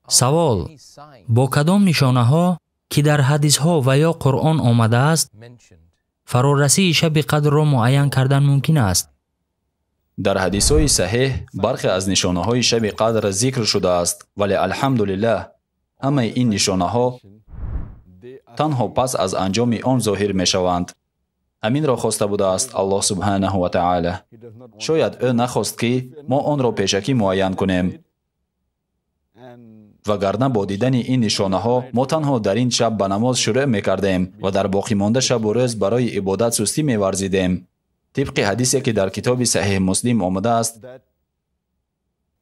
Савол: бо кадом нишонаҳо, ки дар ҳадисҳо ва ё Қуръон омадааст, фарорасии шаби қадрро муайян кардан мумкин аст? Дар ҳадисҳои саҳеҳ бархе аз нишонаҳои шаби қадр зикр шудааст, вале алҳамдулиллаҳ ҳамаи ин нишонаҳо танҳо пас аз анҷоми он зоҳир мешаванд. Ҳаминро хоста будааст Аллоҳ субҳанаҳу ва таъала. Шояд ӯ нахост, ки мо онро пешакӣ муайян кунем, вагарна бо дидани ин нишонаҳо мо танҳо дар ин шаб ба намоз шурӯъ мекардем ва дар боқимонда шабу рӯз барои ибодат сустӣ меварзидем. Тибқи ҳадисе, ки дар китоби Саҳеҳ Муслим омадааст,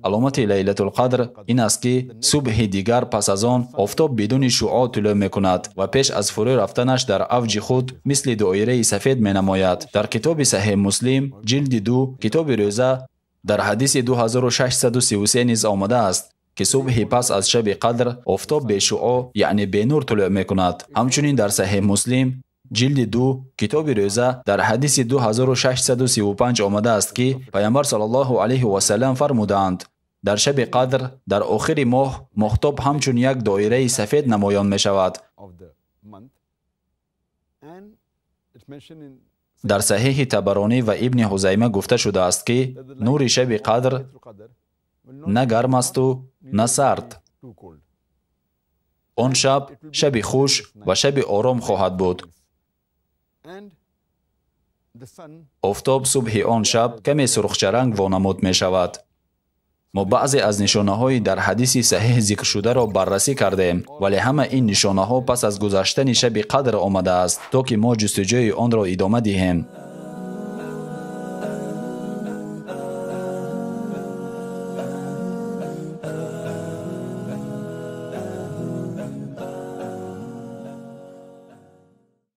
аломати Лайлатулқадр ин аст, ки субҳи дигар пас аз он офтоб бидуни шуъо тулӯъ мекунад ва пеш аз фурӯ рафтанаш дар авҷи худ мисли доираи сафед менамояд. Дар китоби Саҳеҳ Муслим, ҷилди 2, китоби рӯза, дар ҳадиси 2633 низ омадааст, ки субҳи пас аз шаби қадр офтоб бешуъо, яъне бенур тулӯъ мекунад. Ҳамчунин дар Саҳеҳ Муслим, ҷилди 2, китоби рӯза, дар ҳадиси 2635 омадааст, ки Пайғамбар саллаллоҳу алайҳи васаллам фармудаанд: дар шаби қадр дар охири моҳ моҳтоб ҳамчун як доираи сафед намоён мешавад. Дар Саҳеҳи Табаронӣ ва Ибни Ҳузайма гуфта шудааст, ки нури шаби қадр на гарм асту на сард. Он шаб шаби хуш ва шаби ором хоҳад буд. Офтоб субҳи он шаб каме сурхчаранг вонамуд мешавад. Мо баъзе аз нишонаҳои дар ҳадиси саҳеҳ зикршударо баррасӣ кардем, вале ҳама ин нишонаҳо пас аз гузаштани шаби қадр омадааст, то ки мо ҷустуҷӯи онро идома диҳем.